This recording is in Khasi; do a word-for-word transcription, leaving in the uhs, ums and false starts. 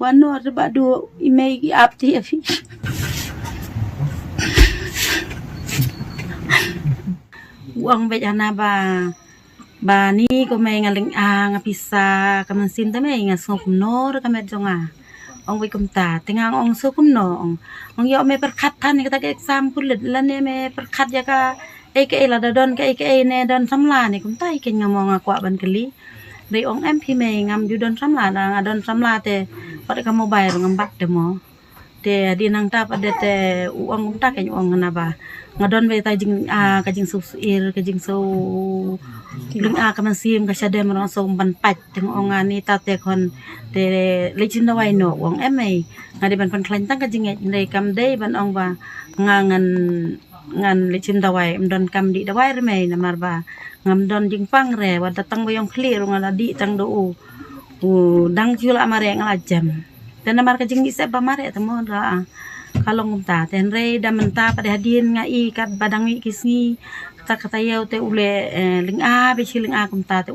Wan noh re ba du i mei ki ap ti afi. Wang bej ana ba ba ni ko mei nga ling a nga pisa ka mynsiem ta mei nga sngew kumno re ka met jong nga. Ong bej kumta te nga ong sngew kumno ong. Ong ïoh mei pyrkhat than ïa kata ka exam pulit lane mei pyrkhat ïa ka ei ka ei lada don ka ei ka ei ne don samla ne kumta i keiñ nga mo nga kwah ban kylli. Dei ong em phi mei ngam ju don samla da nga don samla te pat ka mobile ngam bat te mo. Te di nangta pat de te u ong kumta keiñ u ong na ba nga don wei ta jing a ka jingsuh suir ka jingsuh ling a ka mynsiem ka shadem rong suh ban pat te nga ong ani ta te khon te lei chin dawai no u ong em mei nga dei ban pynkhlaiñ tang ka jingngeit dei kam dei ban ong ba nga ngan ngan lei chin dawai em don kam di dawai re mei namar ba ngam don jingpang re wat da tang ba ong khlieh rong nga la di tang do u u dang ju la mare nga la jem. Te namar ka jingmih sep ba mare te mo da ka long kumta te hynrei da mynta pat de hadien nga i kat ba dang mih ki sngi ta kata ïew te u le eh, ling a be shi ling a kumta te